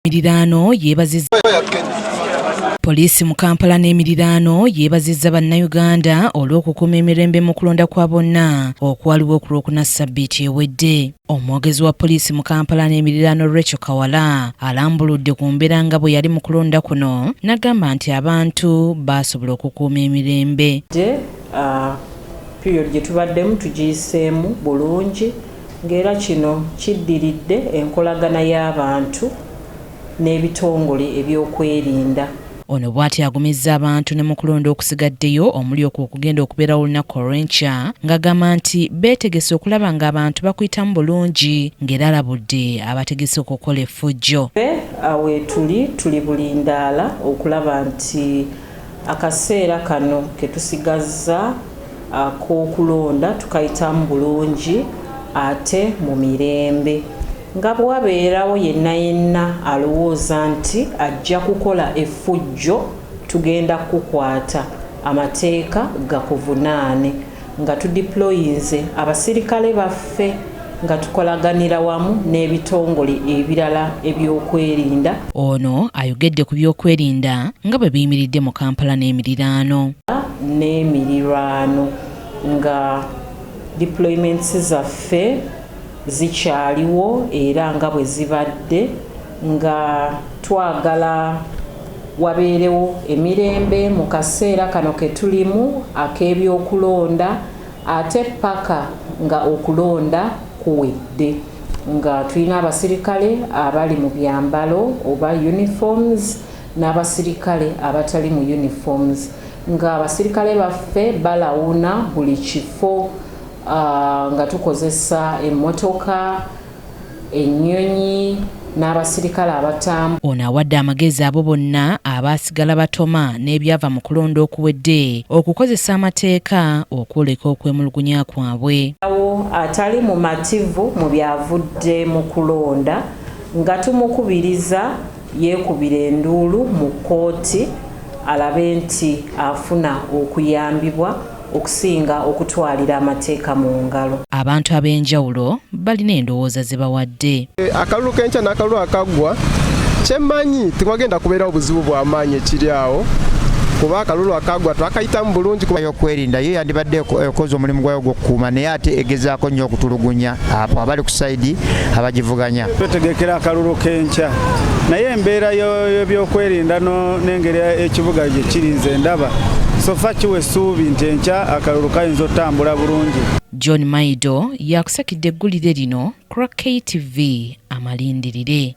Miriraano yeebazizza Poliisi mu Kampala n'emiriraano yeebazizza Bannayuganda olw'okukuuma emirembe mu kulonda kwa bonna okwaliwo ku Lwokuna ssabbiiti ewedde. Omwogezi wa poliisi mu Kampala n'emiriraano Rachel Kawala alambuludde ku mbeera nga bwe yali mu kulonda kuno n'agamba nti abantu baasobola okukuuma emirembe. Period gye tubaddemu tugiyiseemu bulungi, ng'era kino kiddiridde enkolagana y'abantu n'ebitongole ebyokwerinda. Ono bw'atyo agumizza abantu ne mu kulonda okusigaddeyo omuli okwo okugenda okubeerawo olunaku olw'enkya, ng'agamba nti beetegese okulaba ng'abantu bakuyitamu bulungi, ng'era alabudde abategese okukola effujjo. Weetuli tuli bulindaala okulaba nti akaseera kano ke tusigazza ak'okulonda tukayitamu bulungi ate mu mirembe, nga bwabeerawo yenna yenna alowooza nti ajja kukola effujjo, tugenda kukwata, amateeka gakuvunaane, nga tudeployinze abasirikale baffe nga tukolaganira wamu n'ebitongole ebirala ebyokwerinda. Ono ayogedde ku byokwerinda nga bwe biyimiridde mu Kampala n'emiriraano. N'emirirwano, nga deployments zaffe zikyaliwo era nga bwe zibadde, nga twagala wabeerewo emirembe mu kaseera kano ke tulimu ak'ebyokulonda, ate paka nga okulonda kuwedde, nga tulina abasirikale abali mu byambalo oba uniforms n'abasirikale abatali mu uniforms, nga abasirikale baffe balawuna buli kifo, nga tukozesa emmotoka, ennyonyi n'abasirikale abatambu. Ono awadde amagezi abo bonna abaasigala batoma n'ebyava mu kulonda okuwedde okukozesa amateeka okwoleka okwemulugunya kwabwe. Awo atali mumativu mu byavudde mu kulonda, nga tumukubiriza yeekubira enduulu mu kkooti alabe nti afuna okuyambibwa okusinga okutwalira amateeka mu ngalo. Abantu ab'enjawulo balina endowooza ze bawadde. Akalulu k'enkya n'akalulu akaggwa, kyemmanyi tewagenda kubeerawo buzibu bw'amaanyi ekiri awo, kuba akalulu akaggwa twakayitamu bulungi. Yokwerinda yo yandibadde ekoze omulimu gwayo gw'okukuuma, naye ate egezaako nnyo okutulugunya abo abali ku side abagivuganya. Twetegekera akalulu k'enkya, naye embeera y'ebyokwerinda n'engeri ekibuga gye kirinze ndaba so far kiwa essuubi nti enkya akalulu kayinza otambula bulungi. John Maido yakusakidde eggulire lino ku lwa KTV Amalindirire.